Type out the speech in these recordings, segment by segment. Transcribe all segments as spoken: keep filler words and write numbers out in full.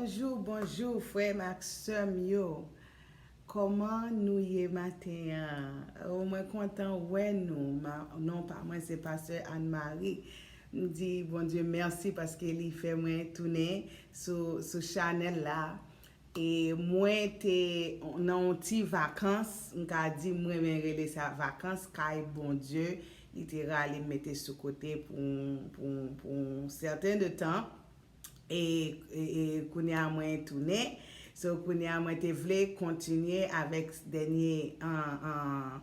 Bonjou, bonjou, frè m ak sè m yo. Kòman nou ye maten an? Oh, mwen kontan wè nou. Ma, non pa mwen, se Pastè Anne Marie. M di Bondye mèsi paske li fè mwen tounen sou, sou chanèl la. E mwen te nan yon ti vakans, m ka di m renmen rele sa vakans kay Bondye. Li te rale m mete sou kote pou, pou, pou yon sèten de tan. E, e, e kounye a mwen tounen. So, kounye a mwen te vle kontinye avèk dènye an, an,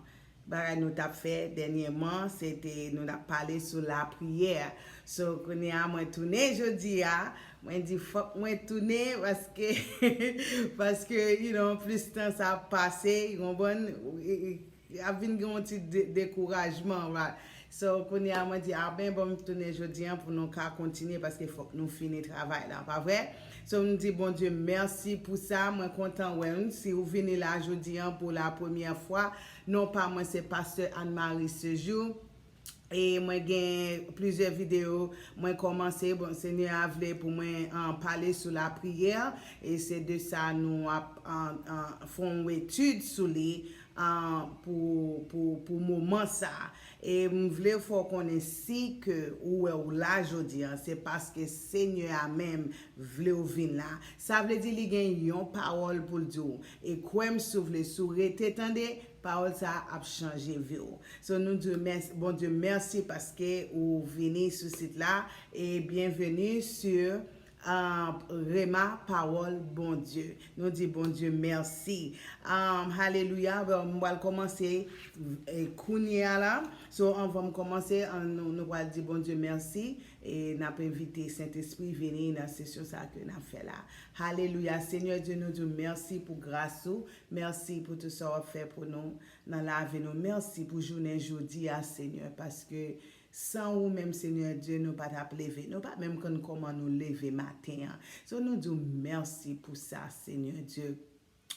bagay nou t ap fè dènyèman, se te nou t ap pale sou lapriyè. So, kounye a mwen tounen jodi a, mwen di fòk mwen tounen paske, paske, you know, plis tan sa ap pase, you konprann? E, e, ap vin gen yon ti de, dekourajman, right? So, kounye a mwen di, a ben, bon, m tounen jodi an pou nou ka kontinye paske fòk nou fini travay la, pa vre? So, m di Bondye mèsi pou sa, mwen kontan wè nou. Si ou vini la jodi an pou la premyè fwa, non pa mwen se Pastè Anne Marie Sejour. E mwen gen plizyè videyo mwen kòmanse. Bon, Senyè a vle pou mwen an, pale sou lapriyè. E se de sa nou ap an, an, fè yon etid sou li an, pou, pou, pou moman sa. E m vle fè w konnen si ke ou wè ou la jodi an, se paske Senyè a menm vle w vin la. Sa vle di li gen yon pawòl pou l di w. E kwè m si w vle, si w rete tande, pawòl sa a ap chanje vi w. So, nou di mèsi, Bondye mèsi paske ou vini sou sit la. E byenveni sur, uh, Rema Pawòl Bondye. Nou di Bondye mèsi. Um, haleluya. Bon, m pral kòmanse, e, kounye a la. So, anvan m kòmanse, an, nou, nou pral di Bondye mèsi. E n ap envite Sentespri vini nan sesyon sa ke n ap fè la. Haleluya. Senyè Dye, nou di w mèsi pou gras ou. Mèsi pou tout sa w ap fè pou nou nan lavi nou. Mèsi pou jounen jodi a, Senyè, paske san ou menm, Senyè Dye, nou pa t ap leve. Nou pa menm konn kòman nou leve maten an. So, nou di w mèsi pou sa, Senyè Dye.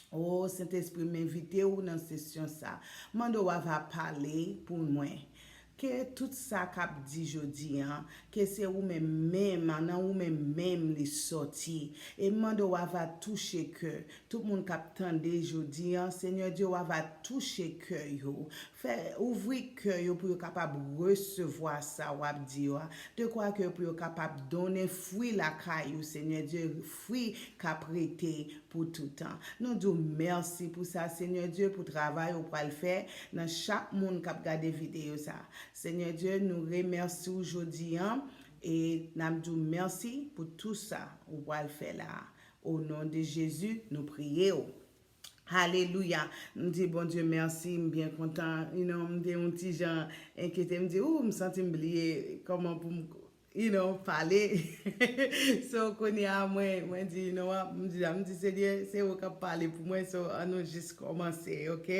O, Sentespri, m envite w nan sesyon sa. Mande w ava pale pou mwen. Ke tout sa k ap di jodi an, ke se ou menm menm, nan ou menm menm li sòti. E m mande w ava touche kè tout moun k ap tande jodi an, Senyè Dye, w ava touche kè yo. Fè, ouvri kè yo pou yo kapab resevwa sa w ap di yo a. Dekwa ke pou yo kapab donnen fwi lakay ou, Senyè Dye, fwi k ap rete pou toutan. Nou di w mèsi pou sa, Senyè Dye, pou travay ou pral fè nan chak moun k ap gade videyo sa. Senyè Dye, nou remèsye w jodi an e n ap di w mèsi pou tou sa ou pral fè la a. O non de Jezi, nou priye w. Haleluya. M di Bondye mèsi, m byen kontan. You know, m te yon ti jan enkyete, m di, ou, m santi m bliye kòman pou m, you know, pale. So, kounye a, mwen, mwen di, you know what, m di, m di, Senyè, se ou k ap pale pou mwen, so, an nou jis kòmanse, ok?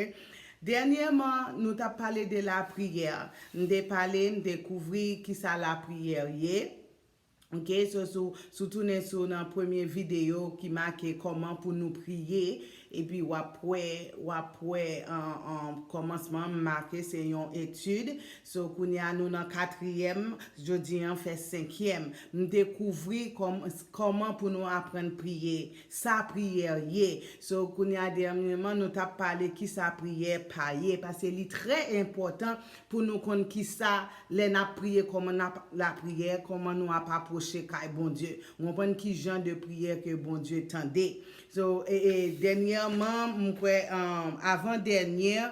Dènyèman, nou t ap pale de lapriyè. M te pale, m dekouvri kisa lapriyè ye. Ok, so, si w, si w tounen sou nan premye videyo ki make kòman pou nou priye, epi w ap wè, w ap wè an, an kòmansman m make se yon etid. So, kounye a nou nan katriyèm, jodi an fè senkyèm. M dekouvri kòm, kòman pou nou aprann priye, sa priyè ye. So, kounye a dènyèman nou t ap pale kisa priyè pa ye, paske li trè enpòtan pou nou konn kisa, lè n ap priye, kòman n ap lapriyè, kòman nou ap apwoche kay Bondye. Ou konprann ki jan de priyè ke Bondye tande. So, e, e, dènyèman, m kwè, um, avan dènyè,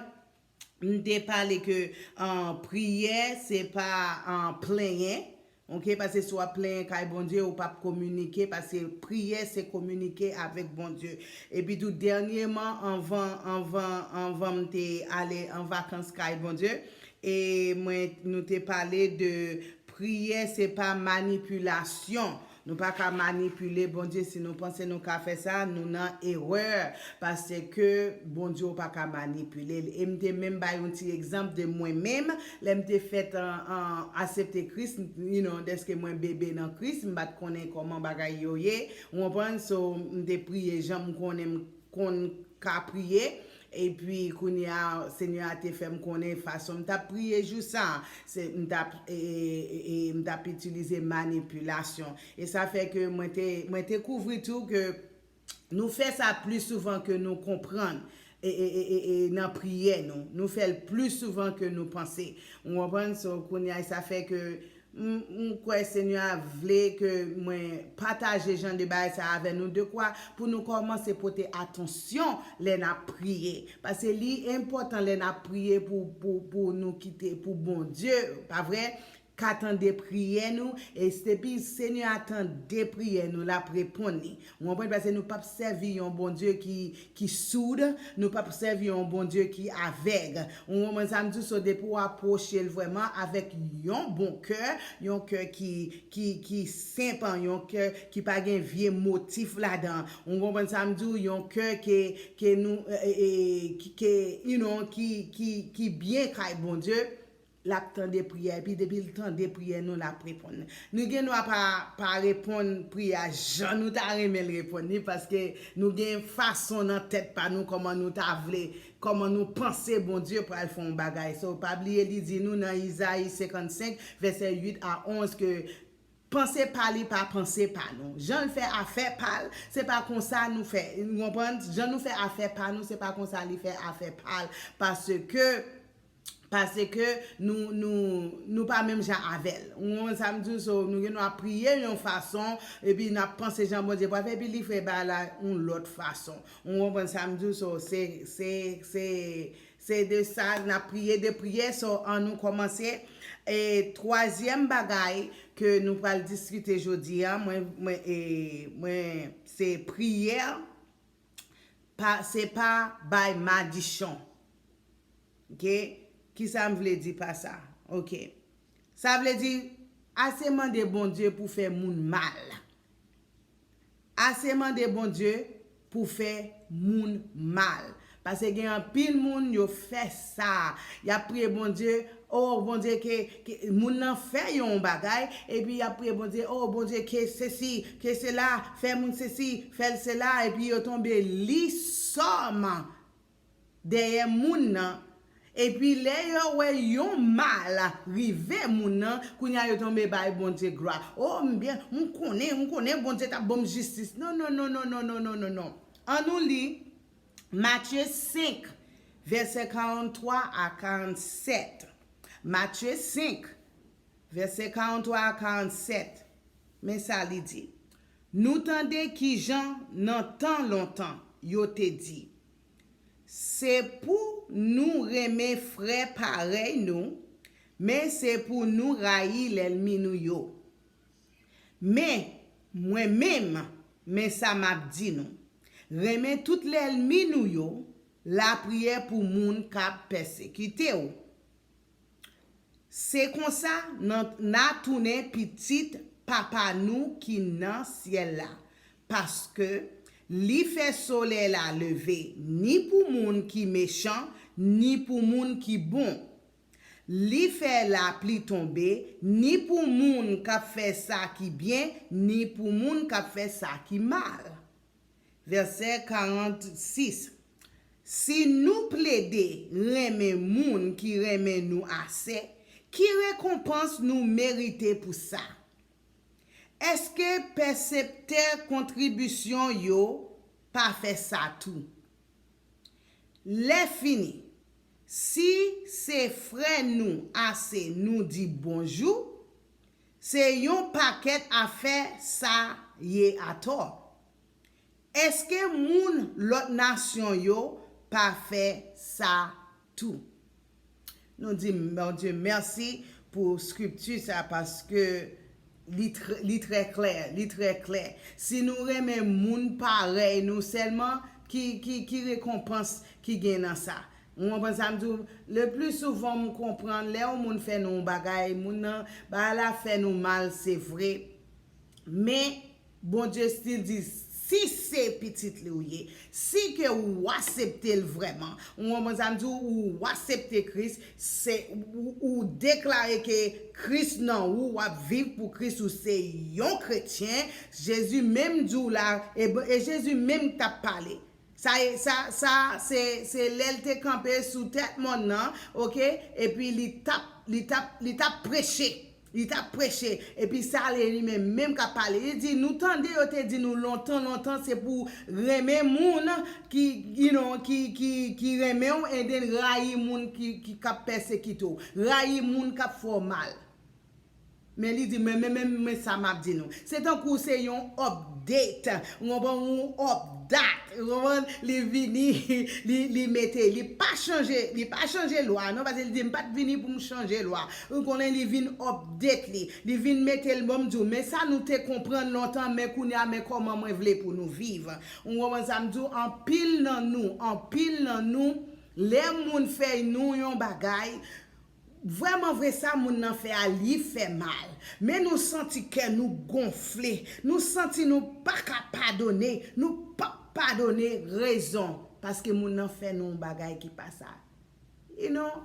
m te pale ke, um, priyè, se pa, um, plenyen. Ok, paske si w ap plenyen kay Bondye, ou p ap kominike, paske priyè se kominike avèk Bondye. Epi tou, dènyèman, anvan, anvan, anvan m te ale an vakans kay Bondye, e mwen, nou te pale de priyè, se pa manipilasyon. Nou pa ka manipile Bondye. Si nou panse nou ka fè sa, nou nan erè, paske Bondye ou pa ka manipile l. E m te menm bay yon ti egzanp de mwen menm, lè m te fèt an, an, asepte Kris, you know, dèske mwen bebe nan Kris, m pa t konnen kòman bagay yo ye, ou konprann? So, m te priye jan m konnen m konn ka priye, Epi kounye a, Senyè a te fè m konnen fason m t ap priye jou sa, se, m t ap, e, e, e, m t ap itilize manipilasyon. E sa fè ke mwen te, mwen te kouvri tou ke nou fè sa pli souvan ke nou konprann e, e, e, e, e nan priyè nou. Nou fè l pli souvan ke nou panse. Ou konprann? So, kounye a, sa fè ke m, m kwè Senyè a vle ke mwen pataje jan de bagay sa avè nou, dekwa pou nou kòmanse pote atansyon lè n ap priye. Paske li enpòtan lè n ap priye pou, pou, pou nou kite, pou Bondye, pa vre? Ka tande priyè nou, e depi Senyè a tande priyè nou, l ap reponn li. Ou konprann? Paske nou p ap sèvi yon Bondye ki, ki soud, nou p ap sèvi yon Bondye ki avèg. Ou konprann sa m di w? So, depi w apwoche l vrèman avèk yon bon kè, yon kè ki, ki, ki senp, yon kè ki pa gen vye motif ladan. Ou konprann sa m di w? Yon kè ke, ke nou, e, e, ki, ke, you know, ki, ki, ki byen kay Bondye. L ap tande priyè, epi depi l tande priyè nou, l ap reponn. Nou gen dwa pa, pa reponn priyè a jan nou ta renmen l reponn li, paske nou gen fason nan tèt pa nou, kòman nou ta vle, kòman nou panse Bondye pral fè yon bagay. So, pa bliye li di nou nan Izayi senkannsenk, vèsè uit a onz, ke panse pa li pa panse pa nou. Jan l fè afè pa l, se pa konsa nou fè. Ou konprann? Jan nou fè afè pa nou, se pa konsa li fè afè pa l. Paske Paske nou, nou, nou pa menm jan avè l. Ou konprann sa m di w? So, nou gen dwa priye yon fason, epi n ap panse jan Bondye pral fè, epi li fè bagay la yon lòt fason. Ou konprann sa m di w? So, se, se, se, se de sa, n ap priye de priyè. So, ann nou kòmanse. E twazyèm bagay ke nou pral diskite jodi a, mwen, mwen, e, mwen, se priyè. Pa, se pa bay madichon. Oke? Kisa m vle di pa sa? Oke. Sa vle di, ase mande Bondye pou fè moun mal. Ase mande Bondye pou fè moun mal. Paske gen anpil moun, yo fè sa. Y ap priye Bondye, oh, Bondye, ke, ke moun nan fè yon bagay, epi y ap priye Bondye, oh, Bondye, ke sesi, ke sela, fè moun sesi, fè l sela, epi yo tonbe li sòm dèyè moun nan. Epi lè yo wè yon mal rive moun nan, kounye a yo tonbe bay Bondye glwa. Oh, m byen, m konnen, m konnen Bondye t ap ban m jistis. Non, non, non, non. Ann nou li Matye senk, vèsè karanntwa a karannsèt. Matye senk, vèsè karanntwa a karannsèt. Men sa li di. Nou tande kijan nan tan lontan yo te di, se pou nou renmen frè parèy nou, men se pou nou rayi lènmi nou yo. Men, mwen menm, men sa m ap di nou, renmen tout lènmi nou yo, lapriyè pou moun k ap pèsekite w. Se konsa n a, n a tounen pitit Papa nou ki nan syèl la, paske li fè solèy la leve ni pou moun ki mechan, ni pou moun ki bon. Li fè lapli tonbe ni pou moun k ap fè sa ki byen, ni pou moun k ap fè sa ki mal. Vèsè karannsis. Si nou plede renmen moun ki renmen nou ase, ki rekonpans nou merite pou sa? Èske pèseptè kontribisyon yo pa fè sa tou? Lèfini, si se frè nou ase nou di bonjou, se yon pakèt afè sa ye atò. Èske moun lòt nasyon yo pa fè sa tou? Nou di Bondye mèsi pou skripti sa, paske li trè, li trè klè, li trè klè. Si nou renmen moun parèy nou sèlman, ki, ki, ki rekonpans ki gen nan sa? Ou konprann sa m di w? Le pli souvan m konprann lè yon moun fè nou yon bagay, moun nan, bagay la fè nou mal, se vre. Men, Bondye still di, si se pitit li w ye, si ke ou aksepte l vrèman, ou konprann sa m di w, ou aksepte Kris, se, ou, ou deklare ke Kris nan ou, w ap viv pou Kris, ou se yon kretyen, Jezi menm di w la, e, e Jezi menm t ap pale. Sa, sa, sa se, se lè l te kanpe sou tèt mòn nan, oke? Epi li t ap, li t ap, li t ap preche. Li t ap preche. Epi sa le li menm, menm k ap pale. Li di, nou tande yo te di nou lontan, lontan, se pou renmen moun ki, you know, ki, ki, ki renmen w, and then rayi moun ki, ki k ap pèsekite w. Rayi moun k ap fè w mal. Men li di, men, men, men, men sa m ap di nou. Se tankou se yon update. Ou konprann? Yon update. Ou konprann? Li vini, li, li mete, li pa chanje, li pa chanje lwa, non, paske li di, m pa t vini pou m chanje lwa. Ou konnen li vin update li. Li vin mete l, bon, m di w, men sa nou te konprann lontan, men kounye a, men kòman mwen vle pou nou viv. Ou konprann sa m di w? Anpil nan nou, anpil nan nou, lè moun fè nou yon bagay, vrèman vre sa moun nan fè a, li fè mal. Men nou santi kè nou gonfle. Nou santi nou pa ka padone. Nou p ap padone rezon. Paske moun nan fè nou yon bagay ki pa sa. You know,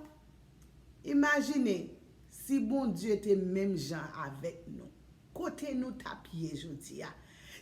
imajine si Bondye te menm jan avèk nou. Kote nou t ap ye jodi a?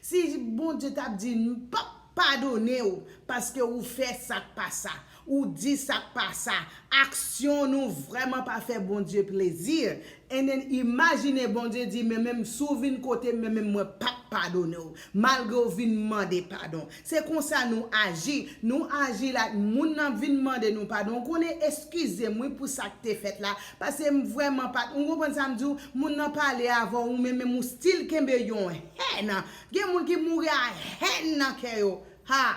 Si Bondye t ap di, m p ap padone w paske ou fè sa k pa sa, ou di sa k pa sa, aksyon nou vrèman pa fè Bondye plezi, and then imajine Bondye di, men menm si w vin kote m, men menm mwen p ap padone w, malgre w vin mande padon. Se konsa nou aji. Nou aji like moun nan vin mande nou padon. Ou konnen, eskize m wi pou sa k te fèt la. Paske m vrèman pa t, ou konprann sa m di w? Moun nan pale avè w, ou menm, menm ou still kenbe yon hèn. Gen moun ki mouri a hèn nan kè yo. Ha!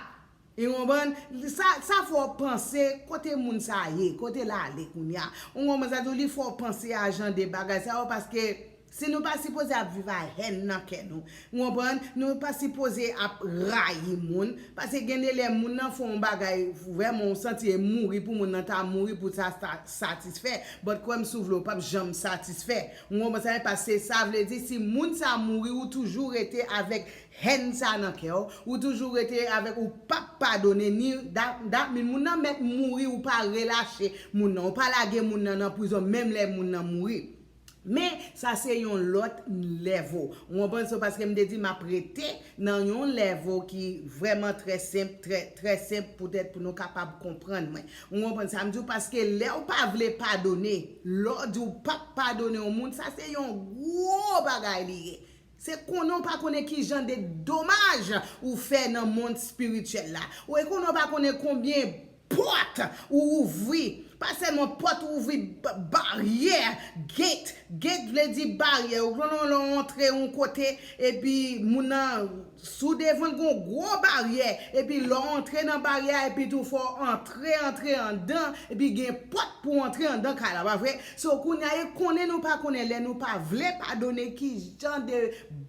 Ou konprann? Sa, sa fè w panse kote moun sa ye, kote l ale kounye a. Ou konprann sa m di w? Li fè w panse a jan de bagay sa yo, paske si nou pa sipoze ap viv a hèn nan kè nou, ou konprann? Nou pa sipoze ap rayi moun, paske gen de lè moun nan fè yon bagay, vrèman, ou santi e mouri pou moun nan ta mouri pou sa, sa satisfè. But kwè m si w vle, ou p ap janm satisfè. Ou konprann sa, paske sa vle di, si moun sa mouri, ou toujou rete avèk hèn sa nan kè w, ou toujou rete avèk, ou p ap padone ni, that, that mean, moun nan mèt mouri, ou pa relache moun nan, ou pa lage moun nan nan prizon, menm lè moun nan mouri. Men, sa se yon lòt level. Ou konprann? So, paske m te di m ap rete nan yon level ki vrèman trè senp, trè, trè senp poutèt pou nou kapab konprann mwen. Ou konprann sa m di w? Paske lè w pa vle padone, lè w di w p ap padone yon moun, sa se yon gwo bagay li ye. Se konnen w pa konnen ki jan de domaj ou fè nan mond espirityèl la. Ou e konnen w pa konnen konbyen pòt ou ouvri. Pa sèlman pòt ou ouvri, ba-, baryè, gate. Gate vle di baryè. Ou konnen lè w antre yon kote, epi moun nan sou devan l gon gwo baryè. Epi lè w antre nan baryè a, epi tou fò w antre, antre anndan, epi gen pòt pou w antre anndan kay la, pa vre? So, kounye a, e konnen nou pa konnen lè nou pa vle padone ki jan de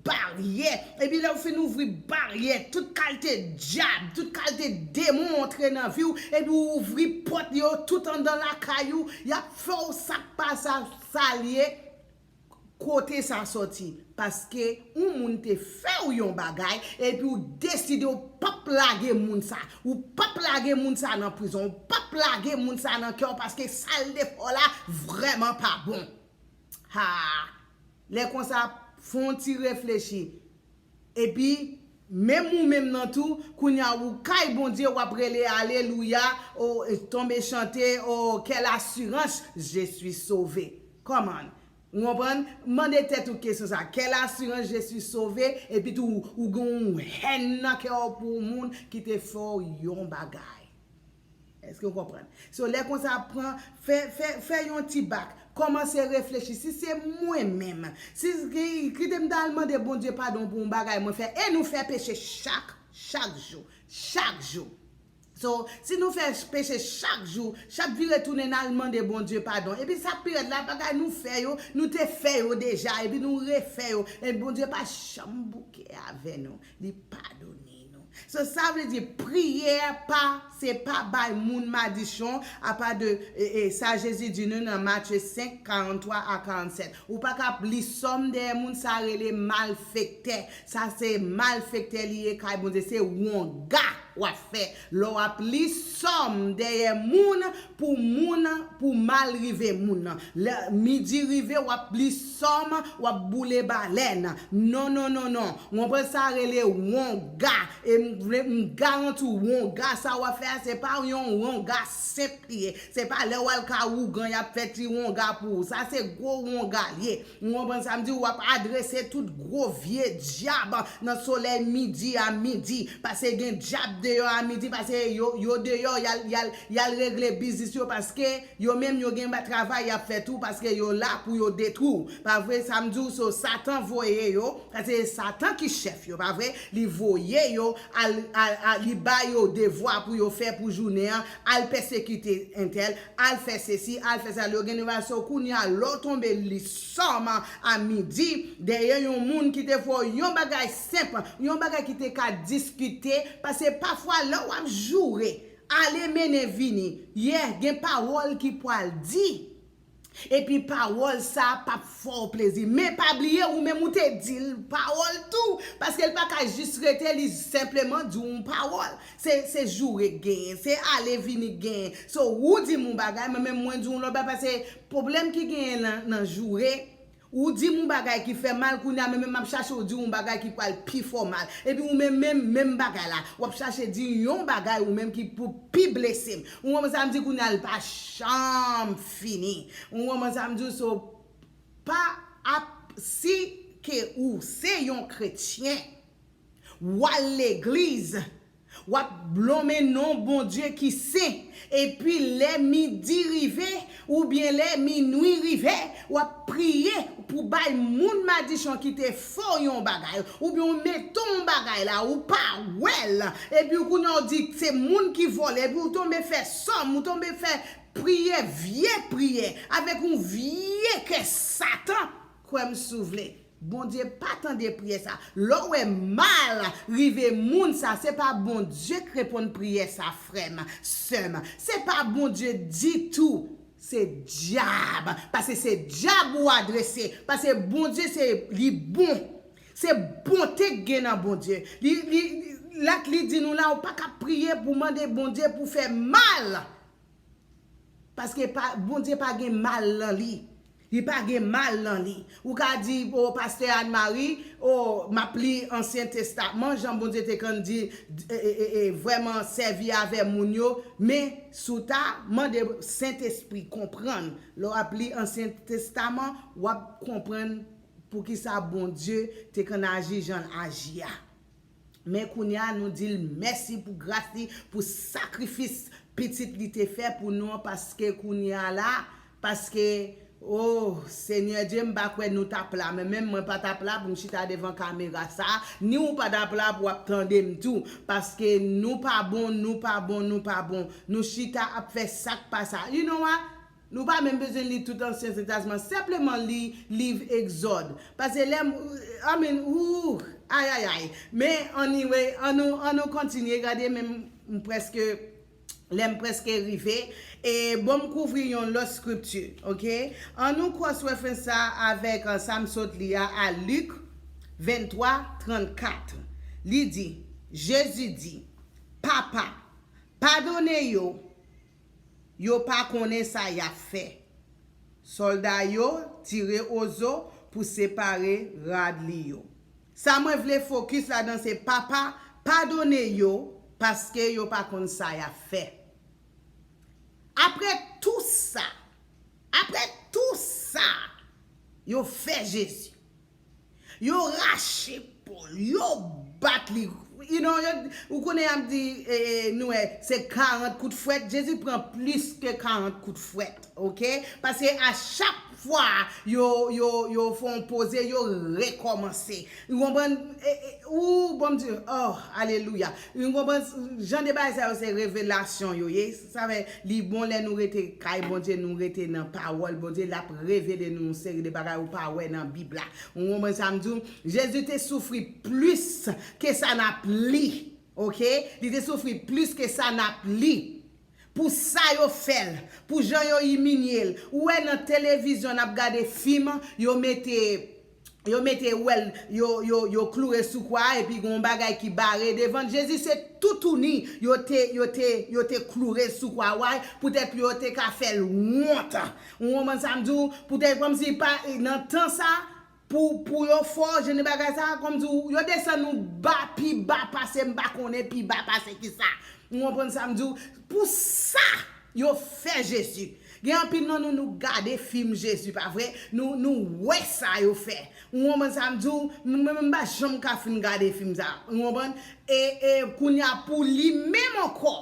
baryè. Epi lè w fin ouvri baryè, tout kalite dyab, tout kalite demon antre nan vi w, epi w ouvri pòt yo tout anndan lakay ou, y ap fè w sa k pa sa, sa l ye, kote sa sòti. Paske yon moun te fè w yon bagay, epi w deside w p ap lage moun sa. Ou p ap lage moun sa nan prizon, ou p ap lage moun sa nan kè w, paske sa l te fè w la vrèman pa bon. Ha! Lè konsa, fè yon ti reflechi. Epi, menm ou menm nan tou, kounye a ou kay Bondye, w ap rele alelouya, o, tonbe chante, o, quelle assurance, je suis sauvé. Come on. Ou konprann? Mande tèt ou kesyon sa. Quelle assurance, je suis sauvé. Epi tou, ou gen yon hèn nan kè w pou yon moun ki te fè w yon bagay. Èske w konprann? So, lè konsa, pran, fè, fè, fè yon ti bak. Kòmanse reflechi. Si se mwen menm, si, ki, kite m ta al mande Bondye padon pou yon bagay mwen fè. E nou fè peche chak, chak jou. Chak jou. So, si nou fè peche chak jou, chak vire tounen n al mande Bondye padon. Epi sa pi rèd la, bagay nou fè yo, nou te fè yo deja, epi nou refè yo. E Bondye pa janm bouke avè nou. Li padone nou. So, sa vle di priyè pa, se pa bay moun madichon, apa de, e, e, sa Jezi di nou nan Matye senk, karant twa a karant sèt. Ou pa ka ap li sòm dèyè moun sa rele malfektè. Sa se malfektè li ye kay Bondye, se wonga. w ap fè lè w ap li sòm dèyè moun pou moun pou mal rive moun nan. Lè midi rive, w ap li sòm, w ap boule balèn. Non, non, non, non. Ou konprann sa rele wonga. E m vle m garanti w, wonga sa w ap fè a, se pa yon wonga senp li ye. Se pa lè w al ka ougan y ap fè ti wonga pou ou. Sa se gwo wonga l ye. Ou konprann sa m di w? W ap adrese tout gwo vye dyab nan solèy midi a midi. Paske gen dyab deyò a midi, paske yo, yo deyò, y al, y al, y al regle biznis yo, paske yo menm yo gen ba travay y ap fè tou, paske yo la pou yo detwi w. Pa vre sa m di w? So, Satan voye yo, paske se Satan ki chèf yo, pa vre? Li voye yo, al, al, al, li ba yo devwa pou yo fè pou jounen an, al pèsekite entèl, al fè sesi, al fè sa. Yo gen devwa. So, kounye a, lè w tonbe li sòm a midi, dèyè yon moun ki te fè w yon bagay senp, yon bagay ki te ka diskite, paske pafwa, lè w ap joure, ale mennen vini, yè, gen pawòl ki pwal di. Epi pawòl sa p ap fè w plezi. Men pa bliye, ou menm ou te di l pawòl tou. Paske l pa ka jis rete, li senpleman di w yon pawòl. Se, se joure k genyen, se ale vini k genyen. So, ou di m yon bagay, mwen menm mwen di w yon lòt bagay, paske pwoblèm ki genyen nan, nan joure, ou di m yon bagay ki fè mal, kounye a mwen menm m ap chache w di w yon bagay ki pral pi fè w mal. Epi ou menm, menm, menm bagay la, w ap chache di yon bagay ou menm ki pou pi blese m. Ou konprann sa m di? Kounye a l pa janm fini. Ou konprann sa m di w? So, pa ap, si ke ou se yon kretyen, w al legliz, w ap blome non Bondye ki sen, epi lè midi rive, oubyen lè minwi rive, w ap priye pou bay moun madichon ki te fè w yon bagay, oubyen w mete yon bagay la, ou pa wè l, epi kounye a w di se moun ki vòlè, epi w tonbe fè sòm, ou tonbe fè priyè, vye priyè, avèk yon vye kè Satan, kwè m si w vle. Bondye pa tande priyè sa. Lè w wè mal rive moun sa, se pa Bondye k reponn priyè sa, frè m, sè m. Se pa Bondye ditou. Se dyab. Paske se dyab ou adrese. Paske Bondye se li bon. Se bonte k gen nan Bondye. Li, li, la k li di nou la, ou pa ka priye pou mande Bondye pou fè mal. Paske pa, Bondye pa gen mal nan li. Li pa gen mal nan li. Ou ka di, o, pastè Anne Marie, o, m ap li Ansyen Testaman, jan Bondye te konn di, e, e, e, e, vrèman sèvi avè moun yo, men si w ta mande Sentespri konprann, lè w ap li Ansyen Testaman, w ap konprann poukisa Bondye te konn aji jan l aji a. Men kounye a, nou di l mèsi pou gras li, pou sakrifis pitit li te fè pou nou an, paske kounye a la, paske, o, Senyè Dye, m pa kwè nou t ap la, men menm mwen pa t ap la pou m chita devan kamera sa, ni ou pa t ap la pou w ap tande m tou, paske nou pa bon, nou pa bon, nou pa bon, nou chita ap fè sa k pa sa. You know what? Nou pa menm bezwen li tout Ansyen Testaman, senpleman li liv Egzòd. Paske lè m, I mean, ooh, ayayay. Men, anyway, ann nou, ann nou kontinye gade, men m, m prèske, lè m prèske rive. E bon, m kouvri yon lòt skripti, oke? Ann nou cross reference sa avèk, uh, sa m sot li a, a Lik venntwa trannkat. Li di, Jezi di, Papa, padone yo, yo pa konnen sa y ap fè. Sòlda yo tire ozo pou separe rad li yo. Sa mwen vle fokis ladan se, Papa, padone yo, paske yo pa konn sa y ap fè. Apre tou sa, apre tou sa, yo fè Jezi. Yo rache po l, yo bat li. You know, yo, ou konnen y ap di, e, e, nou wè, se karant kout fwèt. Jezi pran plis ke karant kout fwèt, oke? Paske a chak fwa yo, yo, yo fè yon poze, yo rekòmanse. Ou konprann? E, e, ou, bon Dye, oh, alelouya. Ou konprann? Jan de bagay sa yo se revelasyon yo ye. Sa fè li bon lè nou rete kay Bondye, nou rete nan pawòl Bondye, l ap revele nou yon seri de bagay ou pa wè nan Bib la. Ou konprann sa m di w? Jezi te soufri plis ke sa n ap li. Oke? Li te soufri plis ke sa n ap li. Pou sa yo fè l, pou jan yo iminye l. Ou wè nan televizyon n ap gade fim, yo mete yo mete wèl, yo, yo, yo kloure sou kwa, epi gen yon bagay ki bare devan l. Jezi se toutouni yo te, yo te, yo te kloure l sou kwa, why? Poutèt pou yo te ka fè l wont. Ou konprann sa m di w? Poutèt kòmsi pa, nan tan sa, pou, pou yo fè w jwenn bagay sa, kòmsi w, yo desann ou ba, pi ba pase, m pa konnen pi ba pase ki sa. Ou konprann sa m di w? Pou sa, yo fè Jezi. Gen anpil nan nou, nou gade fim Jezi, pa vre? Nou, nou wè sa yo fè. Ou konprann sa m di w? Mwen menm m pa janm ka fin gade fim sa. Ou konprann? E, e kounye a pou li menm ankò.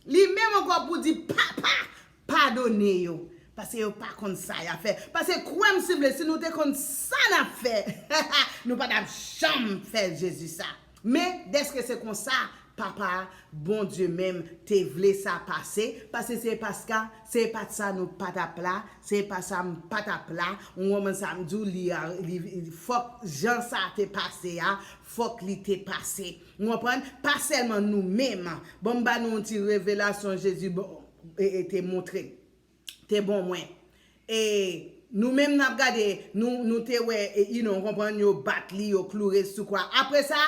Li menm ankò pou di, "Papa, padone yo. Paske yo pa konn sa y ap fè." Paske kwè m si vle, si nou te konn sa n ap fè, nou pa t ap janm fè Jezi sa. Men, dèske se konsa, Papa, Bondye menm te vle sa pase, paske se paska, se pa t sa nou pa t ap la, se pa sa m pa t ap la, ou konprann sa m di w, li, li, li, fòk jan sa te pase a, fòk li te pase. Ou konprann? Pa sèlman nou menm. Bon, m ba nou yon ti revelasyon Jezi bon, e, e, te montre. Te bon mwen. E nou menm n ap gade, nou, nou te wè, e, you know, konprann, yo bat li, yo kloure l sou kwa. Apre sa,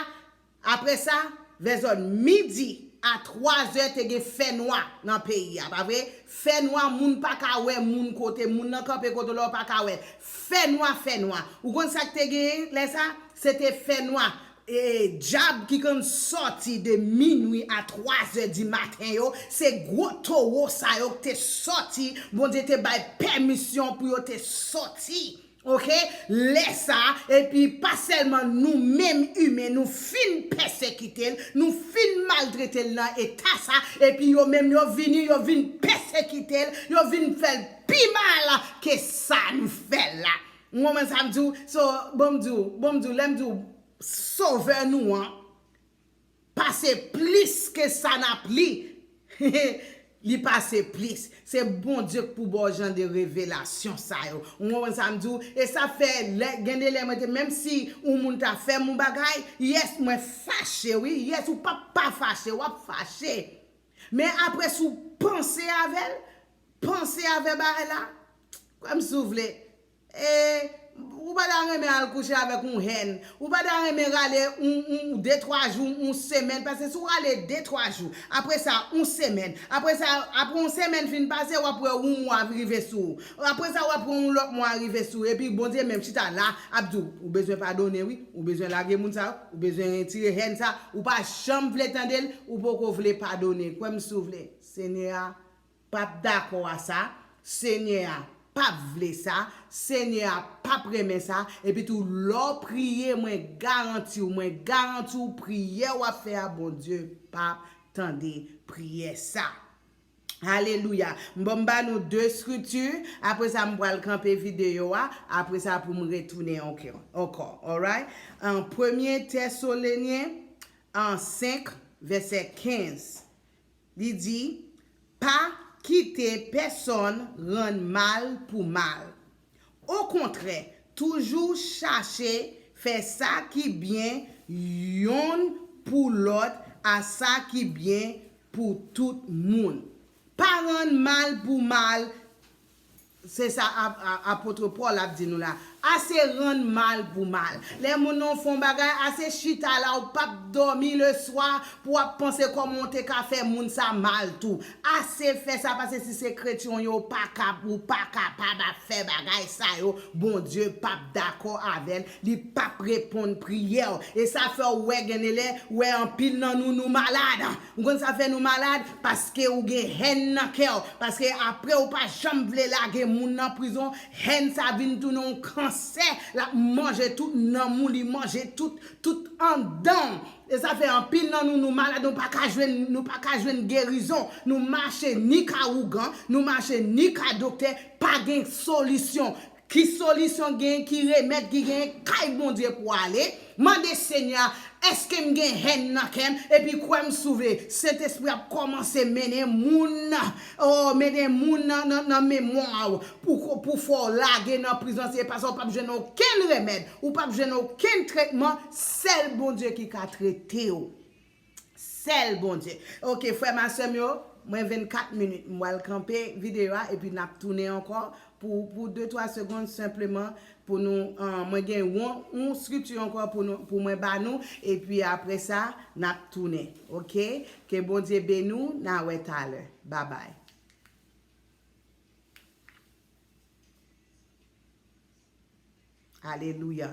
apre sa, vè zòn midi a twa zè te gen fènwa nan peyi a, pa vre? Fènwa, moun pa ka wè moun kote, moun nan kanpe kote lè w pa ka wè. Fènwa, fènwa. Ou konn sa k te genyen lè sa? Se te fènwa. E dyab ki konn sòti de minwi a twa zè di maten yo, se gwo towo sa yo k te sòti, Bondye te bay pèmisyon pou yo te sòti. Oke? Lè sa, epi pa sèlman nou menm imen, nou fin pèsekite l, nou fin maltrete l nan eta sa, epi yo menm yo vini, yo vin pèsekite l, yo vin fè l pi mal ke sa nou fè l la. Ou konprann sa m di w? So, bon m di w, bon m di w, lè m di w, Sovè nou an pase plis ke sa n ap li. Li pase plis. Se Bondye k pou ba w jan de revelasyon sa yo. Ou konprann sa m di w? E sa fè, lè, gen de lè mwen te, menm si yon moun ta fè m yon bagay, yes, mwen fache, wi. Yes, ou p ap pa fache, w ap fache. Men apre, si w panse avè l, panse avè bagay la, kwè m si w vle. E, ou pa ta renmen al kouche avèk yon hèn. Ou pa ta renmen rale yon, yon, de twa jou, yon semèn. Paske si w rale de twa jou, apre sa, yon semèn. Apre sa, apre yon semèn fin pase, w ap wè yon mwa rive sou ou. Apre sa, w ap wè yon lòt mwa rive sou ou. Epi Bondye menm chita la, ap di w, ou bezwen padone, wi. Ou bezwen lage moun sa, ou bezwen retire hèn sa. Ou pa janm vle tande l, ou poko vle padone. Kwè m si w vle. Senyè a p ap dakò a sa, Senyè a p ap vle sa, Senyè a p ap renmen sa, epi tou lè w priye, mwen garanti w, mwen garanti w, priyè w ap fè a, Bondye p ap tande priyè sa. Alelouya. M ban m ba nou de skriti, apre sa m pral kanpe videyo a, apre sa pou m retounen ankò, ankò, alright? An Premye Tèsalonyen, an senk, vèsè kenz. Li di, pa kite pèsonn rann mal pou mal. Okontrè, toujou chache fè sa ki byen yonn pou lòt a sa ki byen pou tout moun. Pa rann mal pou mal, Se sa ap, a, apot Pòl ap di nou la. Ase rann mal pou mal. Lè moun nan fè yon bagay, ase chita la, ou p ap dòmi leswa pou w ap panse kòman w te ka fè moun sa mal tou. Ase fè sa, paske si se kretyen w ye, ou pa ka, ou pa kapab ap fè bagay sa yo. Bondye p ap dakò avè l, li p ap reponn priyè w. E sa fè w wè gen de lè, wè anpil nan nou, nou malad. Ou konn sa fè nou malad? Paske ou gen hèn nan kè w. Paske apre ou pa janm vle lage moun nan prizon, hèn sa vin tounen yon kansè. L ap manje tout nanm ou, li manje tout, tout anndan w. E sa fè anpil nan nou, nou malad, nou pa ka jwenn, nou pa ka jwenn gerizon. Nou mache ni ka ougan, nou mache ni ka doktè, pa gen solisyon. Ki solisyon gen, ki remèd ki gen, kay Bondye pou ale. Mande Senyè a, èske m gen hèn nan kè m? Epi kwè m si w vle, Sentespri ap kòmanse mennen moun, oh, mennen moun nan, nan, nan memwa w pou, pou fè w lage nan prizon. Se paske w p ap jwenn okenn remèd, ou p ap jwenn okenn tretman, sèl Bondye ki ka trete w. Sèl Bondye. Oke, frè m ak sè m yo, Mwen vennkat minit, m pral kanpe videyo a epi n ap tounen ankò pou, pou de twa segonn senpleman pou nou, ah, mwen gen yon, yon skriti ankò pou nou, pou mwen ba nou, epi apre sa, n ap tounen, oke? Ke Bondye beni w, n a wè talè. Babay. Alelouya.